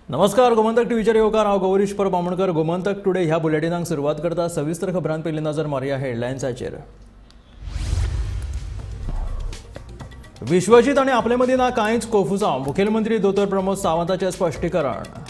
नमस्कार, गोमंतक टीव्हीचेर येवकार. हांव गौरीश परब आमोणकर. गोमंतक टुडे ह्या बुलेटिनाक सुरवात करता. सविस्तर खबरां पयलीं नजर मारया हेडलायन्साचेर. विश्वजीत आनी आपले मदीं ना कांयच कोफुसांव, मुखेलमंत्री दोतोर प्रमोद सावंताचें स्पश्टीकरण.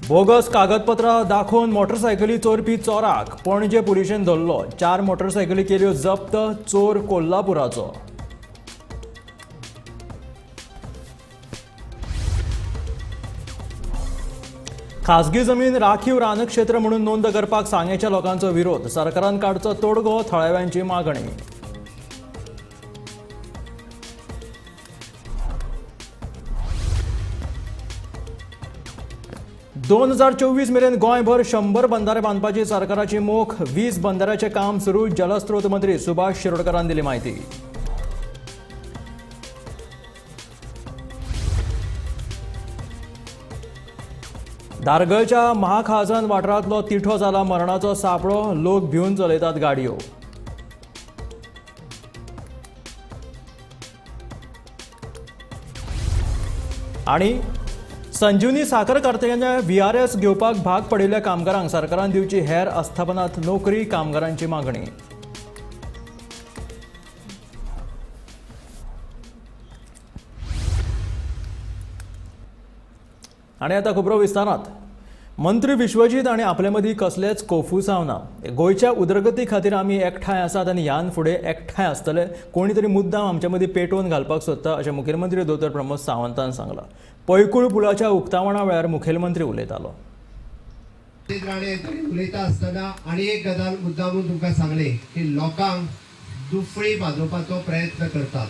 बोगस कागदपत्रां दाखोवन मोटरसायकली चोरपी चोराक पणजे पुलिशेन धरलो. 4 मोटरसायकली केल्यो जप्त, चोर कोल्हापुराचो. खासगी जमीन राखीव रानक्षेत्र म्हणून नोंद करपाक सांगेच्या लोकांचो विरोध. सरकारान काडचो तोडगो, थळाव्यांची मागणी. दोन 2024 मेरेन गोंयभर 100 बंधारे बांदपाची सरकाराची मोख. 20 बंधाऱ्याचें काम सुरू, जलस्रोत मंत्री सुभाष शिरोडकरान दिली म्हायती. धारगळच्या महाखाजन वाठारांतलो तिठो जाला मरणाचो सापळो, लोक भिवन चलयतात गाडयो. आनी संजीवनी साखर कारखान्याच्या VRS घेवपाक भाग पडिल्ल्या कामगारांक सरकारान दिवची हेर आस्थापनांत नोकरी, कामगारांची मागणी. आनी आतां खबरो विस्तारांत. मंत्री विश्वजीत आनी आपले मदीं कसलेच कोफुसांव ना. गोंयच्या उदरगती खातीर आमी एकठांय आसात आनी ह्यान फुडें एकठांय आसतले. कोणी तरी मुद्दाम आमच्या मदीं पेटोवन घालपाक सोदता अशें मुखेलमंत्री दोतोर प्रमोद सावंतान सांगलां. पैकूळ पुलाच्या उक्तावणा वेळार मुखेलमंत्री उलयतालो. राणे उलयता आसतना आनी एक गजाल मुद्दामून तुमकां सांगली की लोकांक दुफळी बाजोवपाचो प्रयत्न करतात.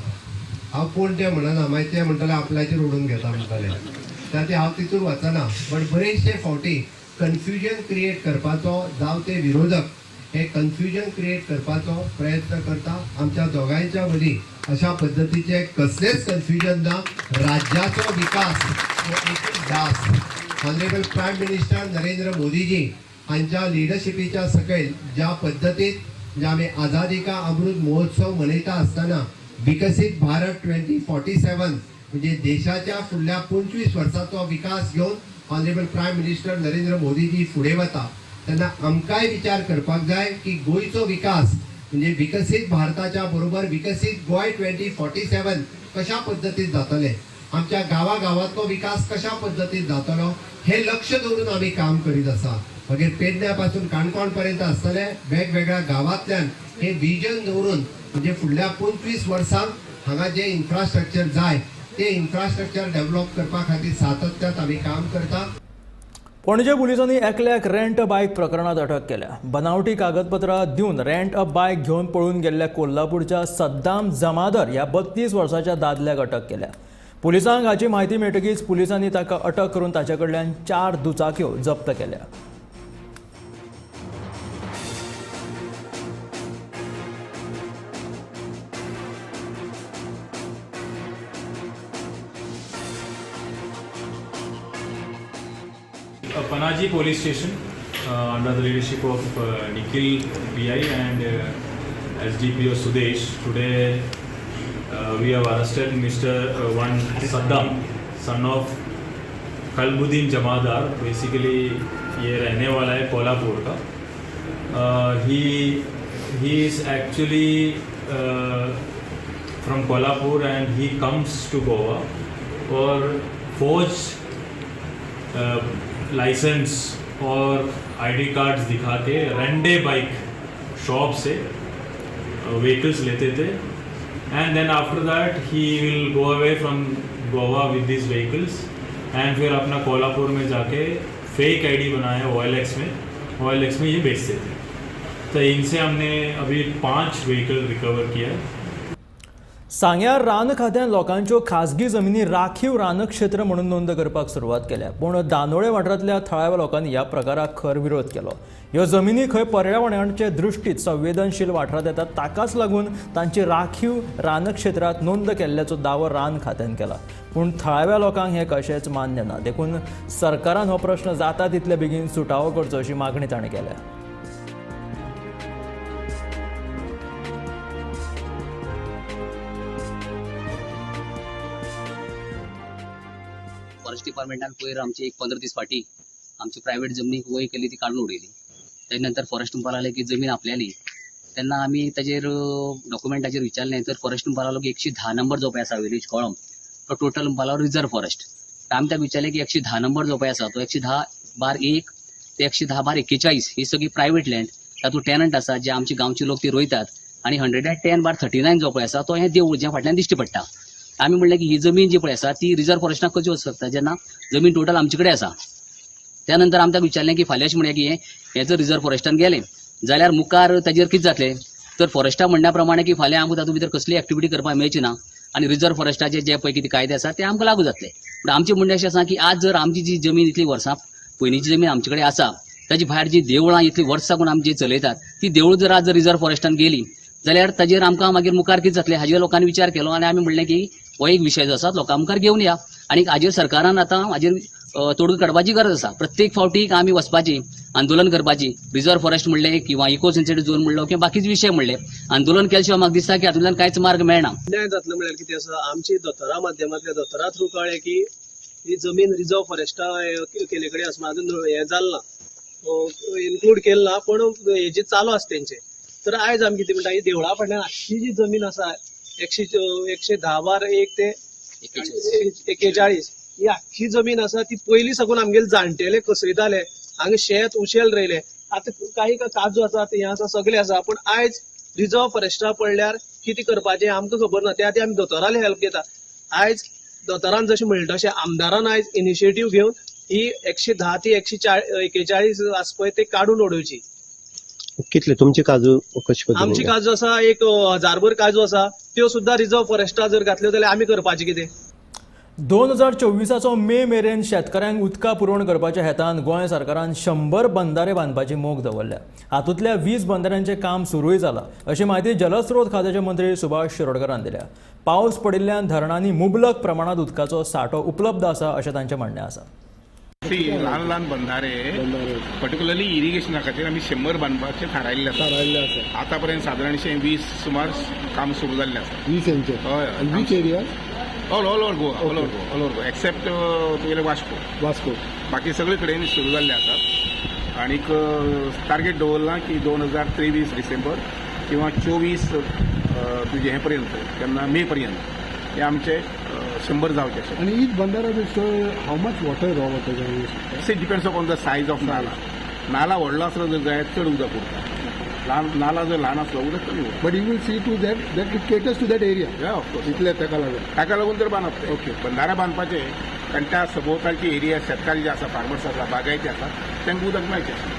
हांव कोण तें म्हणना, मागीर ते म्हणटले आपल्याचेर उडोवन घेता म्हणटले, त्या हांव तितून वचना. बट बरेचशे फावटी कन्फ्युजन क्रिएट करपाचो जावं ते विरोधक हे कन्फ्युजन क्रिएट करपाचो प्रयत्न करता. आमच्या दोगांयच्या मदीं अशा पद्दतीचे कसलेच कन्फ्युजन ना. राज्याचो विकास हो एकूच ध्यास. ऑनरेबल प्रायम मिनिस्टर नरेंद्र मोदीजी हांच्या लिडरशिपीच्या सकयल ज्या पद्दतीत जे आमी आझादी का अमृत महोत्सव मनयता आसतना विकसीत भारत 2047 म्हणजे देशाच्या फुडल्या 25 वर्साचो विकास घेवन ऑनरेबल प्रायम मिनिस्टर नरेंद्र मोदीजी फुडें वता तेन्ना आमकांय विचार करपाक जाय की गोंयचो विकास म्हणजे विकसीत भारताच्या बरोबर विकसीत गोंय 2047 कशा पद्दतीन जातलें, आमच्या गांवागांवांतलो विकास कशा पद्दतीन जातलो हे लक्ष दवरून आमी काम करीत आसा. मागीर पेडण्या पासून काणकोण पर्यंत आसतले वेगवेगळ्या गांवांतल्यान हे विजन दवरून म्हणजे फुडल्या 25 वर्सांक हांगा जे इन्फ्रास्ट्रक्चर जाय ते इन्फ्रास्ट्रक्चर डेव्हलप करपा खातीर सातत्यात आमी काम करता. पणजे पुलिसांनी एकल्याक रेंट अ बायक प्रकरणात अटक केल्या. बनावटी कागदपत्रां दिवन रेंट अ बायक घेवन पळून गेल्ल्या कोल्हापूरच्या सद्दाम जमादर ह्या 32 वर्साच्या दादल्याक अटक केल्या. पुलिसांक हाची म्हायती मेळटकीच पुलिसांनी ताका अटक करून ताचे कडल्यान 4 दुचाक्यो जप्त केल्या. Panaji police station under the leadership of Nikhil PI and SDPO Sudesh, today we have arrested Mr. One Saddam, son of Kalbuddin Jamadar. Basically ये रहने वाला है कोल्हापुर का. He is actually from Kolhapur and he comes to Goa और फौज licence और ID cards दिखा K रेंडे bike shop से vehicles लेते थे. And then after that he will go away from Goa with this vehicles and फिर अपना कोल्हापुर में जाके fake ID बनाया OLX में, OLX में ये बेचते थे. तो इनसे हमने अभी 5 व्हीकल रिकवर किया है. सांग्यार रान खात्यान लोकांच्यो खासगी जमिनी राखीव रानक्षेत्र म्हणून नोंद करपाक सुरवात केल्या. पूण दानोळे वाठारांतल्या थळाव्या लोकांनी ह्या प्रकाराक खर विरोध केलो. ह्यो जमिनी खंय पर्यावरणाचे दृश्टीत संवेदनशील वाठारांत येतात, ताकाच लागून तांची राखीव रानक्षेत्रांत नोंद केल्ल्याचो दावो रान खात्यान केला. पूण थळाव्या लोकांक हें कशेंच मान्य ना. देखून सरकारान हो प्रश्न जाता तितले बेगीन सुटावो करचो अशी मागणी ताणें केल्या. डिपार्टमेंटान पयर आमची एक 15 दीस फाटीं आमची प्रायवेट जमनीक वय केली ती काडून उडयली. तेजे नंतर फॉरेस्ट म्हणपाक लागले की जमीन आपल्याली. तेन्ना आमी ताजेर डॉक्युमेंटाचेर विचारलें तर फॉरेस्ट म्हणपाक लागलो की 110 नंबर जो पळय आसा विलेज कोळम तो टोटल म्हणपाक लागलो रिजर्व फॉरेस्ट. आमी ताका विचारलें की 110 नंबर जो पळय आसा तो 110/1 ते 110/41 ही सगळी प्रायवेट लँड, तातूंत टेनंट आसा जे आमचे गांवचे लोक ती रोयतात आनी 110/39 जो पळय आसा तो हें देवूळ जें फाटल्यान दिश्टी पडटा. आमी म्हणलें की ही जमीन जी पळय आसा ती रिजर्व फॉरेस्टाक कशी वचूंक शकता जेन्ना जमीन टोटल आमचे कडेन आसा. त्या नंतर आमी ताका विचारलें की फाल्यां अशें म्हणया की हें जर रिजर्व फॉरेस्टान गेलें जाल्यार मुखार ताजेर कितें जातलें तर फॉरेस्टा म्हणण्या प्रमाणे की फाल्यां आमकां तातूंत भितर कसली एक्टिविटी करपाक मेळची ना आनी रिजर्व फॉरेस्टाचे जे पळय कितें कायदे आसा ते आमकां लागू जातले. पूण आमचें म्हणणें अशें आसा की आज जर आमची जी जमीन इतली वर्सां पयलींची जमीन आमचे कडेन आसा ताजी भायर जी देवळां इतली वर्सां साकून आमी जी चलयतात ती देवळां जर आज रिजर्व फॉरेस्टान गेली जाल्यार ताजेर आमकां मागीर मुखार कितें जातलें हाजेर लोकांनी विचार केलो आनी आमी म्हणलें की हो एक विशय जो आसा लोकां मुखार घेवन या आनी हाजेर सरकारान आतां हाजेर तोडून काडपाची गरज आसा. प्रत्येक फावटीक आमी वचपाची आंदोलन करपाची, रिजर्व फॉरेस्ट म्हणलें किंवा इको सेन्सिटीव झोन म्हणलो किंवा बाकीचे विशय म्हणले आंदोलन केल्या शिवाय म्हाका दिसता की हातूंतल्यान कांयच मार्ग मेळना. अन्याय जातलो म्हणल्यार कितें आसा, आमची दोतोरा माध्यमांतल्या दोतोरा थ्रू कळ्ळें की ही जमीन रिजर्व फॉरेस्टा केले कडेन आसा, अजून हें जालें ना, इन्क्लूड केलें ना, पूण हेजी चालू आसा तेंचे. तर आयज आमी कितें म्हणटा, ही देवळा फाटल्यान आख्खी जी जमीन आसा 110/1 ते 41 ही आख्खी जमीन आसा ती पयलीं साकून आमगेले जाणटेले कसयताले, हांगा शेत उशेल रोयले, आतां काही काजू आसा हें आसा सगळें आसा, पूण आयज रिजर्व फॉरेस्टा पडल्यार कितें करपाचें आमकां खबर ना. त्या खातीर आमी दोतोराले हेल्प घेता. आयज दोतोरान जशें म्हणलें तशें आमदारान आयज इनिशिएटीव घेवन ही 110 ते 141 आसा पळय ते काडून उडोवची. कितले तुमची काजू कशी? आमची काजू आसा 1000 काजू आसा, त्यो सुद्दां रिजर्व फॉरेस्टा जर घातल्यो जाल्यार आमी करपाचें कितें? 2024चो मे मेरेन शेतकऱ्यांक उदका पुरवण करपाच्या हेतान गोंय सरकारान 100 बंधारे बांदपाची मोख दवरल्या. हातूंतल्या 20 बंधाऱ्यांचें काम सुरूय जालां अशी म्हायती जलस्रोत खात्याचे मंत्री सुभाष शिरोडकरान दिल्या. पावस पडिल्ल्यान धरणांनी मुबलक प्रमाणांत उदकाचो सांठो उपलब्ध आसा अशें तांचें म्हणणें आसा. ल्हान ल्हान बंधारे पर्टिक्युलरली इरिगेशना खातीर आमी 100 बांदपाचें थारायिल्लें आसा. आतां पर्यंत सादारणशें 20 सुमार काम सुरू जाल्लें आसा. 20 हेंचें? हय. Which area? All over Goa, all over Goa except तुगेलें वास्को, बाकी सगळे कडेन सुरू जाल्ले आसात. आनीक टार्गेट दवरलां की 2023 डिसेंबर किंवा 24 तुजें हें पर्यंत, केन्ना मे पर्यंत हे आमचे 100 जावचे अशें. आनी ईच बंधारा how much water raw water? It depends upon the size of नाला. नाला व्हडलो आसलो जर जायत चड उदक उरता, ल्हान नाला जर ल्हान आसलो उदक कमी उरता. But you will see to that that it caters to that area. Of course, इतले ताका लागून, ताका लागून तर बांदप. ओके, बंधारा बांदपाचे कारण त्या सभोवतालची एरिया शेतकारी जे आसा, फार्मर्स आसा, बागायती आसा, तांकां उदक मेळचें.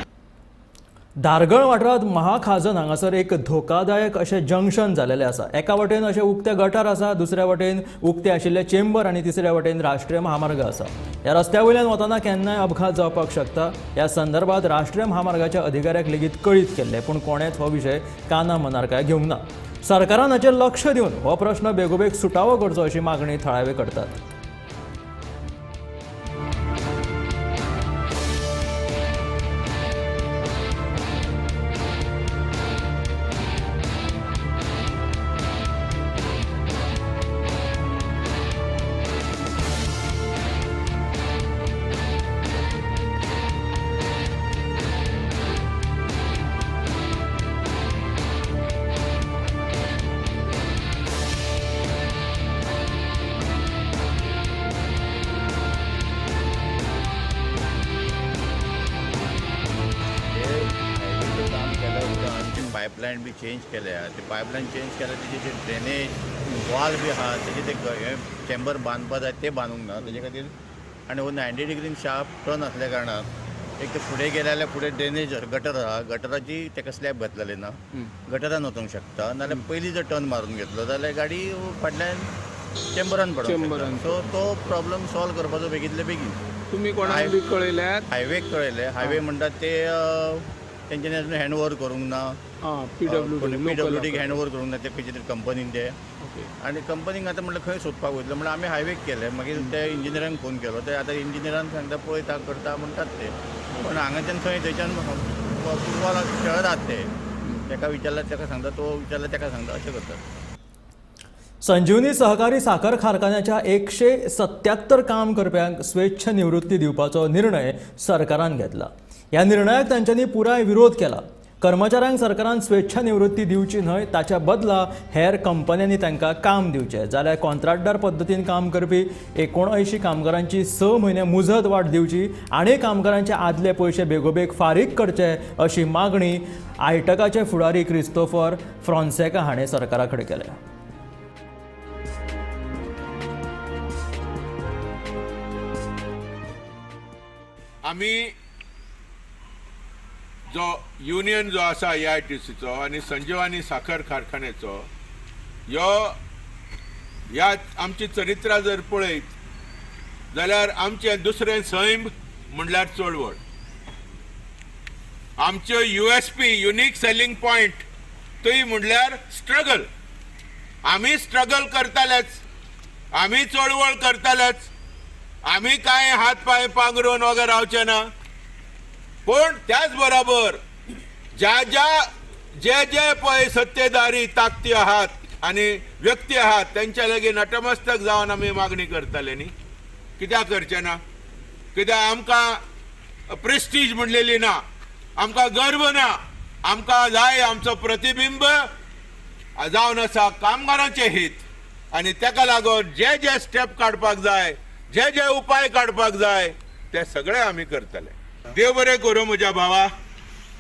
धारगळ वाठारांत महाखाजन हांगासर एक धोकादायक अशें जंक्शन जालेलें आसा. एका वटेन अशें उक्तें गटार आसा, दुसऱ्या वटेन उक्तें आशिल्लें चेंबर आनी तिसऱ्या वटेन राष्ट्रीय महामार्ग आसा. ह्या रस्त्या वयल्यान वतना केन्नाय अपघात जावपाक शकता. ह्या संदर्भात राष्ट्रीय महामार्गाच्या अधिकाऱ्याक लेगीत कळीत केल्लें, पूण कोणेंच हो विशय काना मनार काय घेवंक ना. सरकारान हाचेर लक्ष दिवन हो प्रश्न बेगोबेग सुटावो करचो अशी मागणी थळावे करतात. पायपलायन बी चेंज केल्या, ते पायपलायन चेंज केल्या, तेजे जे ड्रेनेज वॉल बी आहा तेजे ते हे चेंबर बांदपा जाय ते बांदूंक ना तेजे खातीर. आनी हो 90 डिग्रीन शार्प टर्न आसल्या कारणान एक तर फुडें गेले जाल्यार फुडें ड्रेनेज गटर आहा, गटराची तेका स्लॅब घातलेली ना, गटरान वचूंक शकता. नाजाल्यार पयलीं जर टर्न मारून घेतलो जाल्यार गाडी फाटल्यान चेंबरान पडोंक शकता. सो तो प्रॉब्लम सॉल्व करपाचो बेगींतले बेगीन. तुमी कोणाक बी कळयल्यात? हायवेक कळयलें. हायवे म्हणटात ते तेंच्यांनी अजून हँड ओवर करूंक ना, पीडब्ल्यूडीक हँड ओवर करूंक ना ते खंयच्या तरी कंपनीन ते. आनी कंपनीक आतां म्हणल्यार खंय सोदपाक वयतलो म्हणल्यार आमी हायवेक केले, मागीर ते इंजिनियरांक फोन केलो, ते आतां इंजिनियरान सांगता पळयता करता म्हणटात ते, पूण हांगाच्यान थंय थंयच्यान फुटबॉल खेळत आहात ते. तेका विचारल्यार तेका सांगता, तो विचारल्यार तेका सांगता, अशें करतात. संजीवनी सहकारी साखर कारखान्याच्या 177 काम करप्यांक स्वेच्छ निवृत्ती दिवपाचो निर्णय सरकारान घेतला. ह्या निर्णयाक तांच्यांनी पुराय विरोध केला. कर्मचाऱ्यांक सरकारान स्वेच्छा निवृत्ती दिवची न्हय, ताच्या बदला हेर कंपन्यांनी तांकां काम दिवचें. जाल्यार कॉन्ट्रॅक्टदार पद्दतीन काम करपी 79 कामगारांची 6 म्हयने मुजत वाड दिवची आनी कामगारांचे आदले पयशे बेगोबेग फारीक करचे अशी मागणी आयटकाचे फुडारी क्रिस्तोफर फ्रॉन्सेका हाणें सरकारा कडेन केल्या. आमी जो युनियन जो आसा AITCचो आनी संजीवनी साखर कारखान्याचो ह्यो ह्या आमची चरित्रां जर पळयत जाल्यार आमचें दुसरें सैम म्हणल्यार चळवळ. आमच्यो USP unique selling point ती म्हणल्यार स्ट्रगल. आमी स्ट्रगल करतालेच, आमी चळवळ करतालेच, आमी कांय हात पांय पांगरून वगैरे रावचे ना. पूण त्याच बरोबर ज्या ज्या जे जे पळय सत्तेदारी ताकदी आहात आनी व्यक्ती आहात तेंच्या लागीं नतमस्तक जावन आमी मागणी करताले न्ही. कित्याक करचे ना? कित्याक आमकां प्रेस्टीज म्हणलेली ना, आमकां गर्व ना. आमकां जाय आमचो प्रतिबिंब जावन आसा कामगारांचें हीत. आनी तेका लागून जे जे स्टेप काडपाक जाय, जे जे उपाय काडपाक जाय ते सगळे आमी करतले. देव बरें करूं म्हज्या भावा,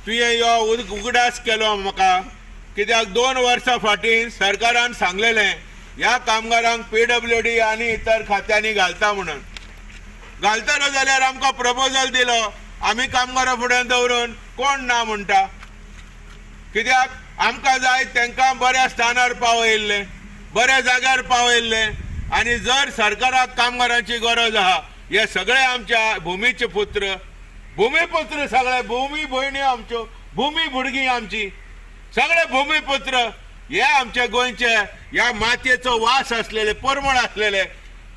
तुवें यो उगडास केलो म्हाका. कित्याक 2 वर्सां फाटीं सरकारान सांगलेलें ह्या कामगारांक PWD आनी इतर खात्यांनी घालता म्हणून. घालतलो जाल्यार आमकां प्रपोजल दिलो, आमी कामगारां फुडें दवरून कोण ना म्हणटा. कित्याक आमकां जाय तांकां बऱ्या स्थानार पावयल्लें, बऱ्या जाग्यार पावयल्लें. आनी जर सरकाराक कामगारांची गरज आहा, हे सगळे आमच्या भुमीचे पुत्र, भूमिपुत्र, सगळे भूमी भयणी आमच्यो, भूमी भुरगीं आमची, सगळे भूमिपुत्र हे आमच्या गोंयचे ह्या मातयेचो वास आसलेले, परमळ आसलेले,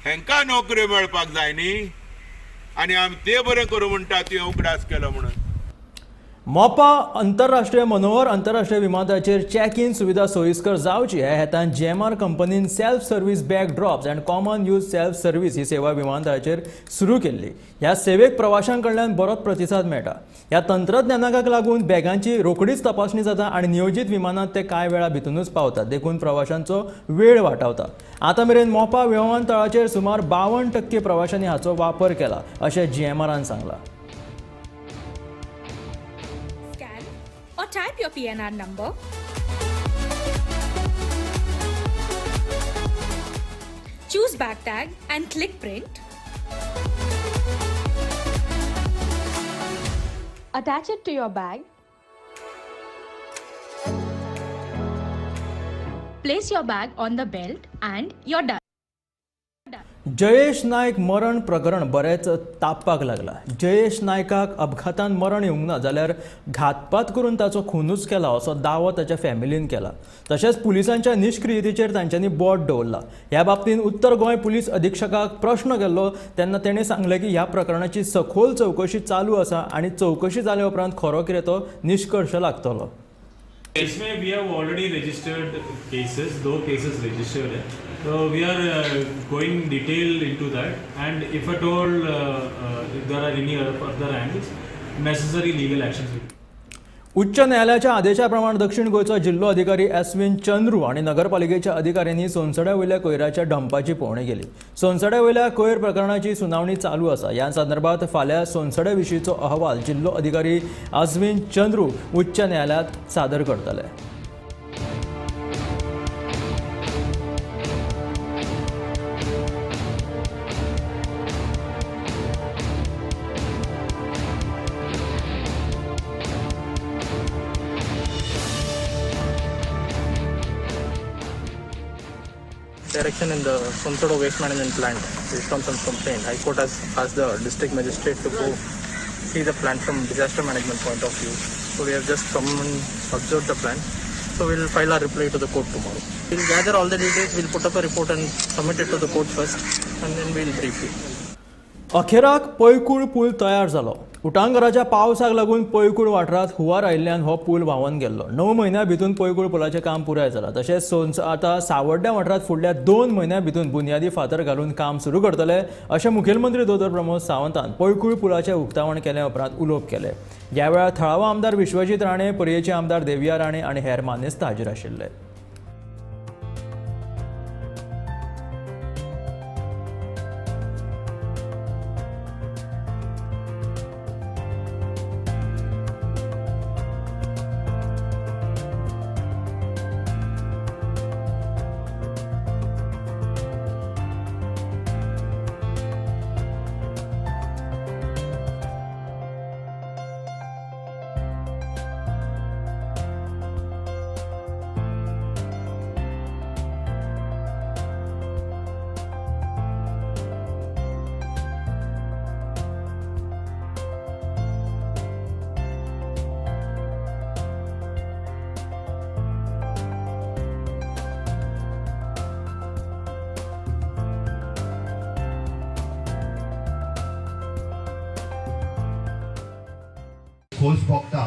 हेंकां नोकऱ्यो मेळपाक जाय न्ही. आनी आमी ते बरें करूं म्हणटा तुवें उगडास केलो म्हणून. मोपा आंतरराष्ट्रीय मनोहर आंतरराष्ट्रीय विमानतळाचेर चॅक इन सुविधा सोयीस्कर जावची ह्या हेतान GMR कंपनीन self service bag drops and common use self service ही सेवा विमानतळाचेर सुरू केल्ली. ह्या सेवेक प्रवाशां कडल्यान बरोच प्रतिसाद मेळटा. ह्या तंत्रज्ञानाक लागून बॅगांची रोखडीच तपासणी जाता आनी नियोजीत विमानांत ते कांय वेळा भितूनच पावतात, देखून प्रवाशांचो वेळ वाटावता. आतां मेरेन मोपा विमानतळाचेर सुमार 52% प्रवाशांनी हाचो वापर केला अशें GMRन सांगलां. Or type your PNR number. Choose bag tag and click print. Attach it to your bag. Place your bag on the belt and you're done. Jayesh Naik मरण प्रकरण बरेंच तापपाक लागला. जयेश नायकाक अपघातान मरण येवंक ना जाल्यार घातपात करून ताचो खुनूच केला असो दावो ताच्या फॅमिलीन केला. तशेंच पुलिसांच्या निश्क्रियतेचेर तांच्यांनी बोट दवरला. ह्या बाबतींत उत्तर गोंय पुलीस अधीक्षकाक प्रश्न केल्लो तेन्ना तेणें सांगलें की ह्या प्रकरणाची सखोल चवकशी चालू आसा आनी चवकशी जाल्या उपरांत खरो कितें तो निश्कर्श लागतलो. इसमें we have already registered cases, 2 cases registered Hai, so we are going detail into that and if at all if there are any further angles, necessary legal actions will be. उच्च न्यायालयाच्या आदेशाप्रमाण दक्षिण गोंयचो जिल्लो अधिकारी एसविन चंद्रू आनी नगरपालिकेच्या अधिकाऱ्यांनी सोनसड्या वयल्या कोयराच्या डंपाची पळोवणी केली. सोनसड्या वयल्या कोयर प्रकरणाची सुनावणी चालू आसा. ह्या संदर्भात फाल्यां सोनसड्या विशींचो अहवाल जिल्लो अधिकारी अश्विन चंद्रू उच्च न्यायालयांत सादर करतले. Direction in the Sonsodo waste management plant based on some complaint. High Court has asked the district magistrate to go see the plant from disaster management point of view. So we have just come and observed the plant. So we'll file our reply to the court tomorrow. We'll gather all the details, we'll put up a report and submit it to the court first, and then we'll brief you. अखेराक पैकूळ पूल तयार जालो. उटांगराच्या पावसाक लागून पैकूळ वाठारांत हुंवार आयिल्ल्यान हो पूल व्हांवन गेल्लो. 9 म्हयन्यां भितून पैकूळ पुलाचें काम पुराय जालां. तशेंच आतां सावड्ड्या वाठारांत फुडल्या 2 म्हयन्यां भितून बुन्यादी फातर घालून काम सुरू करतले अशें मुखेलमंत्री दोतोर प्रमोद सावंतान पैकूळ पुलाचें उक्तावण केले उपरांत उलोवप केलें. ह्या वेळार थळावो आमदार विश्वजीत राणे, पर्येचे आमदार देविया राणे आनी हेर मानेस्त हाजीर आशिल्ले. खोस भोगता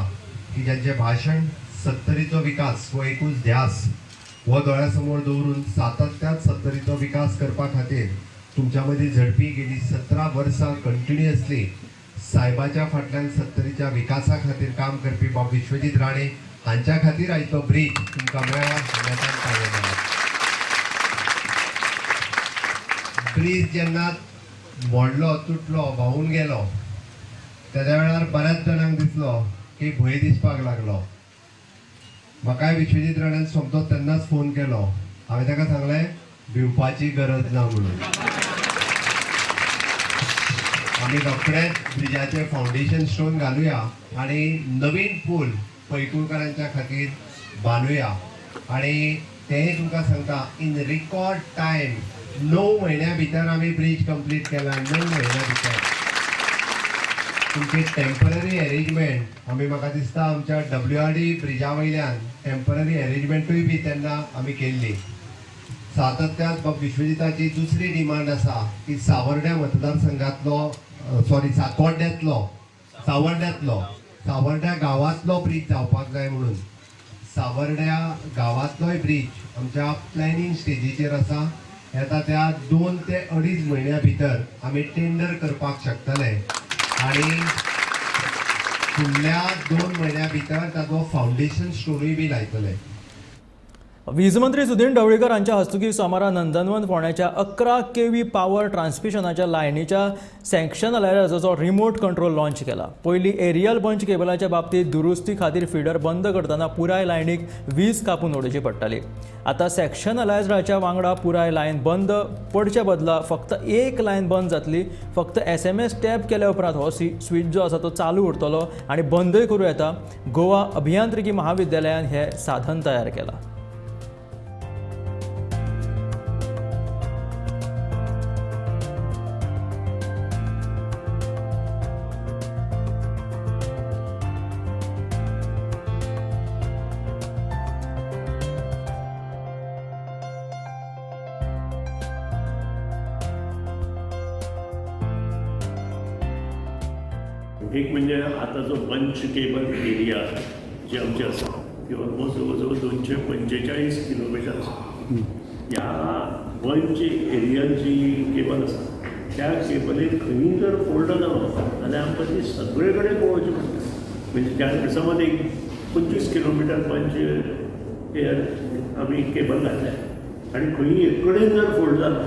की ज्यांचे भाशण सत्तरीचो विकास हो एकूच ध्यास हो दोळ्यासमोर दवरून सातत्यात सत्तरीचो विकास करपा खातीर तुमच्या मदीं झडपी गेली 17 वर्सां कंटिन्युअसली सायबाच्या फाटल्यान सत्तरीच्या विकासा खातीर काम करपी बाब विश्वजीत राणे हांच्या खातीर आयज तो ब्रीज तुमकां मेळ्ळा. ब्रीज जेन्ना मोडलो, तुटलो, व्हांवून गेलो तेद्या वेळार बऱ्याच जाणांक दिसलो की भंय दिसपाक लागलो. म्हाकाय विश्वजीत राण्यान सोमतो तेन्नाच फोन केलो. हांवें ताका सांगलें भिवपाची गरज ना म्हणून. आमी रोखडेच ब्रिजाचें फावंडेशन स्टोन घालुया आनी नवीन पूल पैकूळकारांच्या खातीर बांदुया. आनी तेंय तुमकां सांगता, इन रिकॉर्ड टायम 9 म्हयन्या भितर आमी ब्रीज कंप्लीट केला. 9 म्हयन्या भितर तुमची टेम्पररी अरेंजमेंट आमी म्हाका दिसता आमच्या WRD ब्रिजा वयल्यान टेम्पररी अरेंजमेंटूय बी तेन्ना आमी केल्ली. सातत्यात बाब विश्वजिताची दुसरी डिमांड आसा की सावर्ड्या मतदारसंघातलो, सॉरी साकोड्ड्यांतलो, सावर्ड्यांतलो, सावर्ड्या गांवांतलो ब्रीज जावपाक जाय म्हणून. सावर्ड्या गांवांतलोय ब्रीज आमच्या प्लॅनिंग स्टेजीचेर आसा. येता त्या 2 ते 2.5 म्हयन्या भितर आमी टेंडर करपाक शकतले आनी फुडल्या 2 म्हयन्या भितर ताचो फावंडेशन स्टोनूय बी लायतले. वीज मंत्री सुदीन ढवळीकर हांच्या हस्तुकी सोमारा नंदनवन फोंड्याच्या 11 kV power ट्रान्समिशनाच्या लायनीच्या सँक्शन अलायझराचो रिमोट कंट्रोल लॉन्च केला. पयलीं एरियल बंच केबलाच्या बाबतींत दुरुस्ती खातीर फिडर बंद करतना पुराय लायनीक वीज कापून उडोवची पडटाली. आतां सँक्शन अलायझराच्या वांगडा पुराय लायन बंद पडचे बदला फक्त एक लायन बंद जातली. फक्त SMS tap केल्या उपरांत हो स्विच जो आसा तो चालू उरतलो आनी बंदय करूं येता. गोवा अभियांत्रिकी महाविद्यालयान हें साधन तयार केलां. एक म्हणजे आता जो बंच केबल एरिया जे आमचे आसा ती ऑलमोस्ट जवळ जवळ 245 किलोमिटर आसा. ह्या बंच एरियान जी केबल आसा त्या केबलीन खंय जर फोल्ड जालो जाल्यार आमकां ती सगळे कडेन पळोवची पडटा. म्हणजे ज्या समज एक 25 किलोमिटर बंच एयर आमी केबल घातल्या आनी खंय एक कडेन जर फोल्ड जालो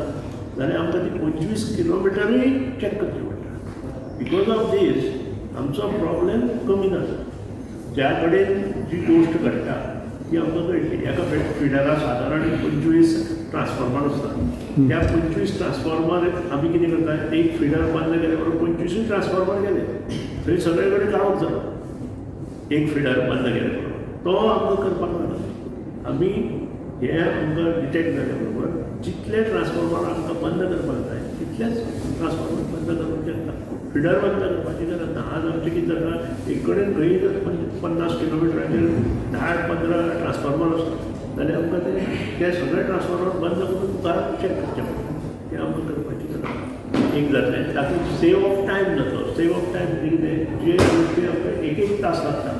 जाल्यार आमकां ती 25 किलोमिटरूय चॅक करची पडटा. Because of these आमचो प्रॉब्लेम कमी जाता. ज्या कडेन जी गोश्ट घडटा ती आमकां कळटली. एका फिडरा सादारण 25 ट्रान्सफॉर्मर आसता. त्या 25 ट्रान्सफॉर्मर आमी कितें करता, एक फिडर बंद केले बरोबर 25 ट्रान्सफॉर्मर गेले, थंय सगळे कडेन काळोख जालो. एक फिडर बंद केले बरोबर तो आमकां करपाक लागला. आमी हे आमकां डिटेक्ट जाले बरोबर जितले ट्रान्सफॉर्मर आमकां बंद करपाक जाय तितलेच ट्रान्सफॉर्मर बंद करूंक शकता. फिडर बंद करपाची गरज ना. आज आमचें कितें जाता, एक कडेन खंय जर 50 किलोमिटराचेर 10-15 ट्रान्सफॉर्मर आसता जाल्यार आमकां ते सगळे ट्रान्सफॉर्मर बंद करून मुखार चॅक करचें पडटा. तें आमकां करपाची गरज ना. एक जातलें तातूंत सेव ऑफ टायम जातलो. सेव ऑफ टायम कितें जे गोश्टी आमकां एक एक तास लागता,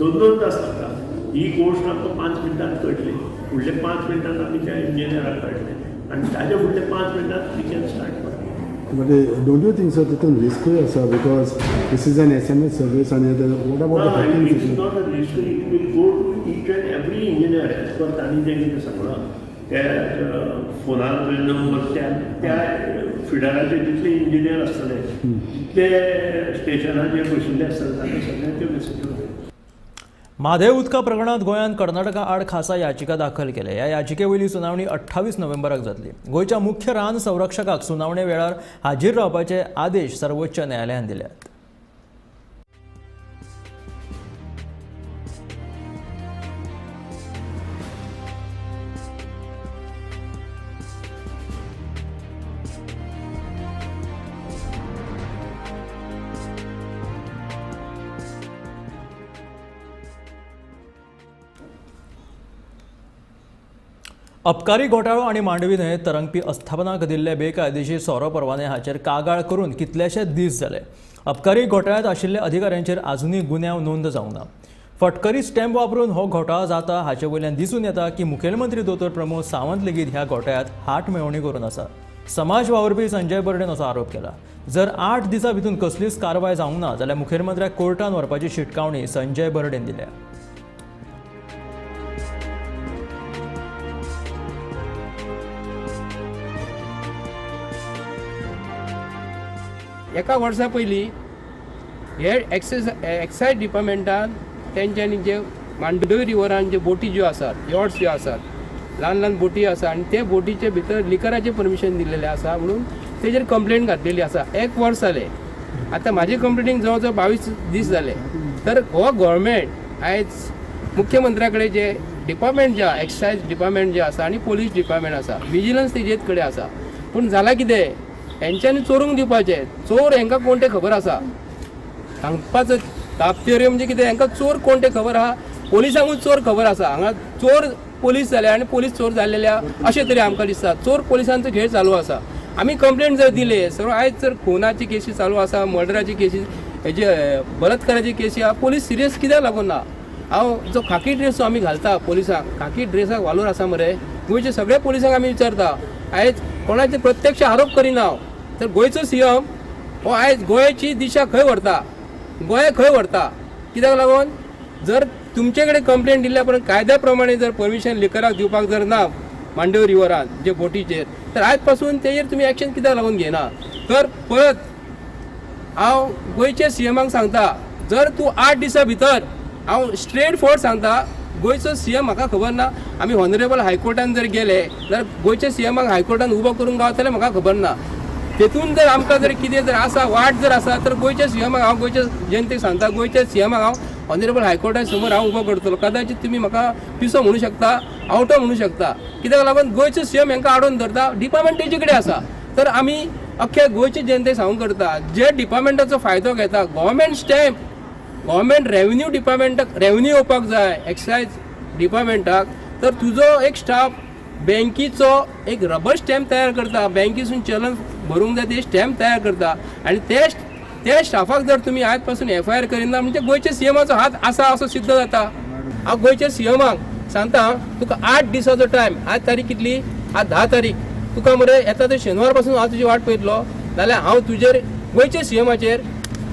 2 2 तास लागता, ही गोश्ट आमकां 5 मिनटांत कळटली. फुडले 5 मिनटांत आमी त्या इंजिनियराक कळटलें आनी ताजे फुडले 5 मिनटांत we can start working. But don't you think sir तितून रिस्कूय आसा because this is an SMS service आनी what about the hacking? It's not a risk, it will go to each and every engineer as per तांणी जें कितें सांगलां त्या फोनार number त्या त्या फिडराचे जितले इंजिनियर आसतले तितले स्टेशनाचेर बशिल्ले आसतले तांकां सगळ्यांच्यो मेसेजी वतल्यो. म्हादय उदका प्रकरणांत गोंयान कर्नाटका आड खासा याचिका दाखल केल्या. ह्या याचिके वयली सुनावणी 28 नोव्हेंबराक जातली. गोंयच्या मुख्य रान संरक्षकाक सुनावणे वेळार हाजीर रावपाचे आदेश सर्वोच्च न्यायालयान दिल्यात. अबकारी घोटाळो आनी मांडवी न्हंयेत तरंगपी आस्थापनाक दिल्ले बेकायदेशीर सोरो परवाने हाचेर कागाळ करून कितलेशे दीस जाले. अबकारी घोटाळ्यांत आशिल्ल्या अधिकाऱ्यांचेर आजुनूय गुन्यांव नोंद जावंक ना. फटकरी स्टॅम्प वापरून हो घोटाळो जाता हाचे वयल्यान दिसून येता की मुखेलमंत्री दोतोर प्रमोद सावंत लेगीत ह्या घोटाळ्यांत हात मेळोवणी करून आसा. समाज वावुरपी संजय बर्डेन असो आरोप केला. जर 8 दिसां भितर कसलीच कारवाय जावंक ना जाल्यार मुखेलमंत्र्याक कोर्टान व्हरपाची शिटकावणी संजय बर्डेन दिल्या. एका वर्सा पयलीं हे एक्सायज डिपार्टमेंटान तेंच्यांनी जे मांडवी रिवरान जे बोटी ज्यो आसात, यॉट्स ज्यो आसात, ल्हान ल्हान बोटी आसा आनी ते बोटीचे भितर लिकराचें परमिशन दिल्लेलें आसा म्हणून तेजेर कंप्लेन घातलेली आसा. 1 वर्स जालें आतां म्हाजे कंप्लेनीक जवळ जवळ 22 दीस जाले. तर हो गव्हर्मेंट आयज मुख्यमंत्र्या कडेन जे डिपार्टमेंट जे आसा, एक्सायज डिपार्टमेंट जे आसा आनी पोलीस डिपार्टमेंट आसा, विजिलन्स तेजेच कडेन आसा. पूण जालां कितें, हेंच्यांनी चोरूंक दिवपाचें. चोर हेंकां कोण तें खबर आसा. सांगपाचो तात्पर्य म्हणजे कितें, हेंकां चोर कोण तें खबर आहा, पोलिसांकूय चोर खबर आसा. हांगा चोर पोलीस जाले आनी पोलीस चोर जाल्लेले अशें तरी आमकां दिसता. चोर पोलिसांचो खेळ चालू आसा. आमी कंप्लेन जर दिले सर, आयज जर खुनाची केसी चालू आसा, मर्डराची केसी, हेजे बलात्काराची केसी आहा, पोलीस सिरियस कित्याक लागून ना? हांव जो खाकी ड्रेस जो आमी घालता पोलिसांक, खाकी ड्रेसाक वालोर आसा मरे? गोंयच्या सगळ्या पोलिसांक आमी विचारता, आयज कोणाचे प्रत्यक्ष आरोप करिना हांव, तर गोंयचो सीएम हो आयज गोंयची दिशा खंय व्हरता, गोंय खंय व्हरता? कित्याक लागून जर तुमचे कडेन कंप्लेन दिल्या पण कायद्या प्रमाणे जर परमिशन लिकराक दिवपाक जर ना मांडवी रिवरान जे बोटीचेर, तर आयज पासून तेजेर तुमी एक्शन कित्याक लागून घेयना? तर परत हांव गोंयच्या सीएमाक सांगता, जर तूं 8 दिसां भितर, हांव स्ट्रेट फॉरवर्ड सांगता, गोंयचो सीएम म्हाका खबर ना, आमी ऑनरेबल हायकोर्टान जर गेले जाल्यार गोंयच्या सीएमाक हायकोर्टान उबो करूंक गावतलें म्हाका खबर ना. तेतून जर आमकां जर कितें जर आसा, वाट जर आसा, तर गोंयच्या सीएमाक हांव गोंयच्या जनतेक सांगता, गोंयच्या सीएमाक हांव ऑनरेबल हायकोर्टा समोर हांव उबो करतलो. कदाचित तुमी म्हाका पिसो म्हणू शकता, आवटो म्हणू शकता. कित्याक लागून गोंयचो सीएम हेंकां आडोवन धरता, डिपार्टमेंट तेजे कडेन आसा. तर आमी अख्ख्या गोंयचे जनतेक सांगूंक करता, जे डिपार्टमेंटाचो फायदो घेता, गव्हर्मेंट स्टॅम्प, गव्हर्मेंट रेवन्यू डिपार्टमेंटाक रेवन्यू येवपाक जाय एक्सायज डिपार्टमेंटाक, तर तुजो एक स्टाफ बँकीचो एक रबर स्टॅम्प तयार करता, बँकीसून चलन भरूंक जाय ते स्टॅम्प तयार करता आनी ते स्टाफाक जर तुमी आयज पासून एफआयआर करिना म्हणजे गोंयच्या सीएमाचो हात आसा असो सिद्ध जाता. हांव गोंयच्या सीएमाक सांगता, तुका 8 दिसाचो टायम, आज तारीख कितली? आज 10 तारीख. तुका मरे येता ते शेनवार पासून हांव तुजी वाट पळयतलो, जाल्यार हांव तुजेर गोंयच्या सीएमाचेर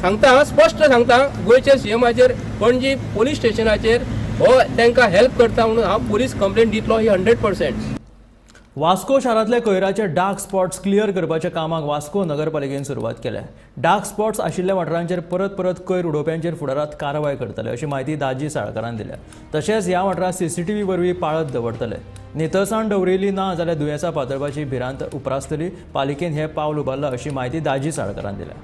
सांगता, स्पश्ट सांगता, गोंयच्या सीएमाचेर पणजी पोलीस स्टेशनाचेर हो तांकां हेल्प करता म्हणून हांव पोलीस कंप्लेन दितलो ही 100%. वास्को शारांतल्या कोयराचे डार्क स्पॉट्स क्लियर करपाच्या कामाक वास्को नगरपालिकेन सुरवात केल्या. डार्क स्पॉट्स आशिल्ल्या वाठारांचेर परत परत कोयर उडोवप्यांचेर फुडारांत कारवाय करतले अशी म्हायती दाजी साळकारान दिल्या. तशेंच ह्या वाठारांत सीसीटीव्ही वरवीं पाळत दवरतले. नितळसाण दवरिल्ली ना जाल्यार दुयेंसां पातळपाची भिरांत उप्रासतली. पालिकेन हें पावल उबारलां अशी म्हायती दाजी साळकारान दिल्या.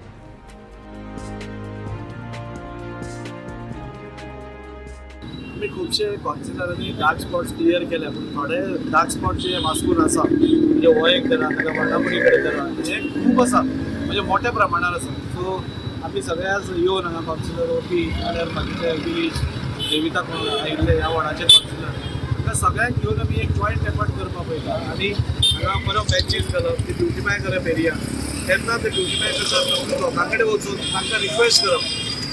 आमी खुबशे कावन्सिलरांनी डार्क स्पॉट्स क्लियर केले, पूण थोडे डार्क स्पॉट जे वास्कोन आसा, म्हणजे हो एक धरा, नाल्यार वर्णापुरी कडेन धरा, हे खूब आसा, म्हणजे मोठ्या प्रमाणार आसा. सो आमी सगळे आज येवन हांगा कावन्सिलर ओपी नाल्यार बाकीचे विलेज देविता आयिल्ले ह्या वॉर्डाचे कावन्सिलर, तांकां सगळ्यांक घेवन आमी एक जॉयंट एफर्ट करपाक पळयता आनी हांगा बरो बॅचीस घालप, ती ब्युटिफाय करप एरिया. तेन्ना ते ब्युटिफाय करतात. लोकां कडेन वचून तांकां रिक्वेस्ट करप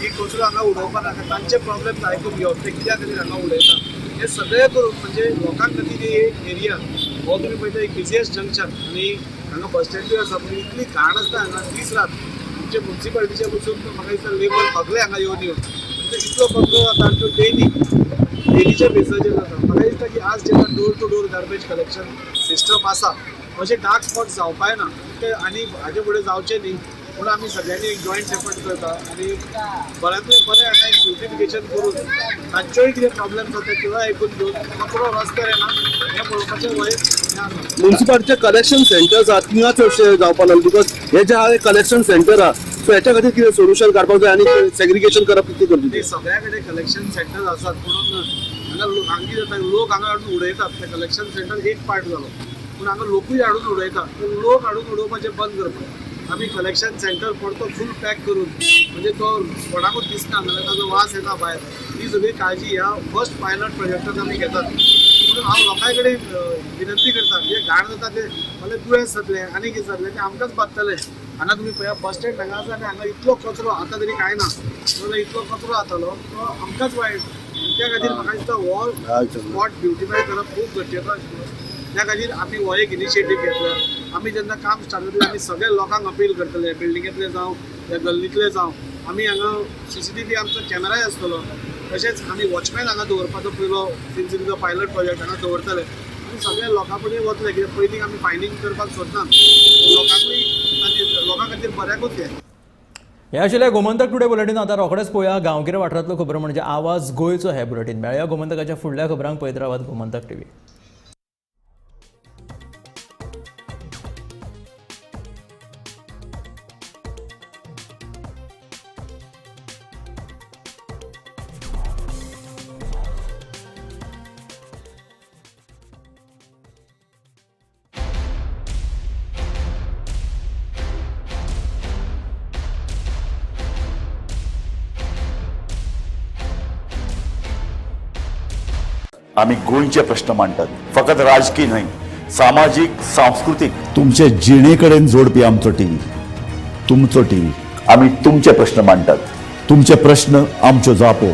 की कचरो हांगा उडोवपा नाका, तांचे प्रॉब्लेम आयकून घेवप, ते कित्या खातीर हांगा उडयता, हे सगळें करून म्हणजे लोकां खातीर एक एरिया हो तुमी पळयता एक बिजिएस्ट जंक्शन आनी हांगा बस स्टँडूय आसा, पूण इतली घाण आसता हांगा दीस रात. आमचे मुन्सिपालिटीचे वचून म्हाका दिसता लेबर सगळे हांगा येवन येवन म्हणजे इतलो कचरो जाता आनी तो डेली डेलीच्या बेसाचेर जाता. म्हाका दिसता की आज जेन्ना door to door garbage collection system आसा अशे डार्क स्पॉट जावपाय ना ते आनी हाजे फुडें जावचे न्ही म्हणून आमी सगळ्यांनी एक जॉयंट एफर्ट करता आनी बऱ्यांतलें बरें हांगा एक ब्युटिफिकेशन करून तांच्योय कितें प्रॉब्लेम्स जाता तेवूय आयकून घेवन कचरो रस्त्यार येना हें पळोवपाचें वय हें आसा. म्युन्सिपालिटीचे कलेक्शन सेंटर्स आहात थिंगा चडशे जावपा लागले because हे जे आहा कलेक्शन सेंटर आहा, सो हेच्या खातीर कितें सोल्युशन काडपाक जाय आनी सेग्रिगेशन करप कितें गरजेचें? सगळ्या कडेन कलेक्शन सेंटर्स आसात, पूण हांगा हांगा कितें जाता, लोक हांगा हाडून उडयतात. ते कलेक्शन सेंटर एक पार्ट जालो, पूण हांगा लोकूय हाडून उडयतात. पूण लोक हाडून उडोवपाचें बंद करपाक आमी कलेक्शन सेंटर परतो फूल पॅक करून म्हणजे तो कोणाकूच दिसना नाल्यार ताजो वास येता भायर, ही सगळी काळजी ह्या फर्स्ट पायलट प्रोजेक्टान आमी घेतात. म्हणून हांव लोकां कडेन विनंती करता, जे घाण जाता ते मागीर दुयेंस जातलें आनी कितें जातलें तें आमकांच बादतलें. हांगा तुमी पळया बस स्टँड हांगा आसा आनी हांगा इतलो कचरो आतां तरी कांय ना, जाल्यार इतलो कचरो जातालो तो आमकांच वायट. त्या खातीर म्हाका दिसता हो स्पॉट ब्युटिफाय करप खूब गरजेचो आशिल्लो. त्या खातीर आमी हो एक इनिशिएटीव घेतला. आमी जेन्ना काम स्टार्ट जातलें आमी सगळे लोकांक अपील करतले, बिल्डिंगेंतले जावं या गल्लींतले जावं. आमी हांगा CCTV आमचो कॅमेराय आसतलो, तशेंच आमी वॉचमॅन हांगा दवरपाचो पयलो since it is a pilot project हांगा दवरतले आनी सगळे लोकां कडेन वतले. कित्याक पयलीं आमी फायनींग करपाक सोदना, लोकांकूय लोकां खातीर बऱ्याकूच हें. हे आशिल्लें गोमंतक टुडे बुलेटीन. आतां रोखडेच पळोवया गांवगिऱ्या वाठारांतल्यो खबरो म्हणजे आवाज गोंयचो हें बुलेटीन. मेळया गोमंतकाच्या फुडल्या खबरांक. पळयत रावात गोमंतक टीव्ही. आमी गोंयचे प्रश्न मांडटात, फकत राजकीय न्हय, सामाजीक, सांस्कृतीक, तुमचे जिणे कडेन जोडपी आमचो टीव्ही, तुमचो टीव्ही. आमी तुमचे प्रश्न मांडटात, तुमचे प्रश्न आमच्यो जापो.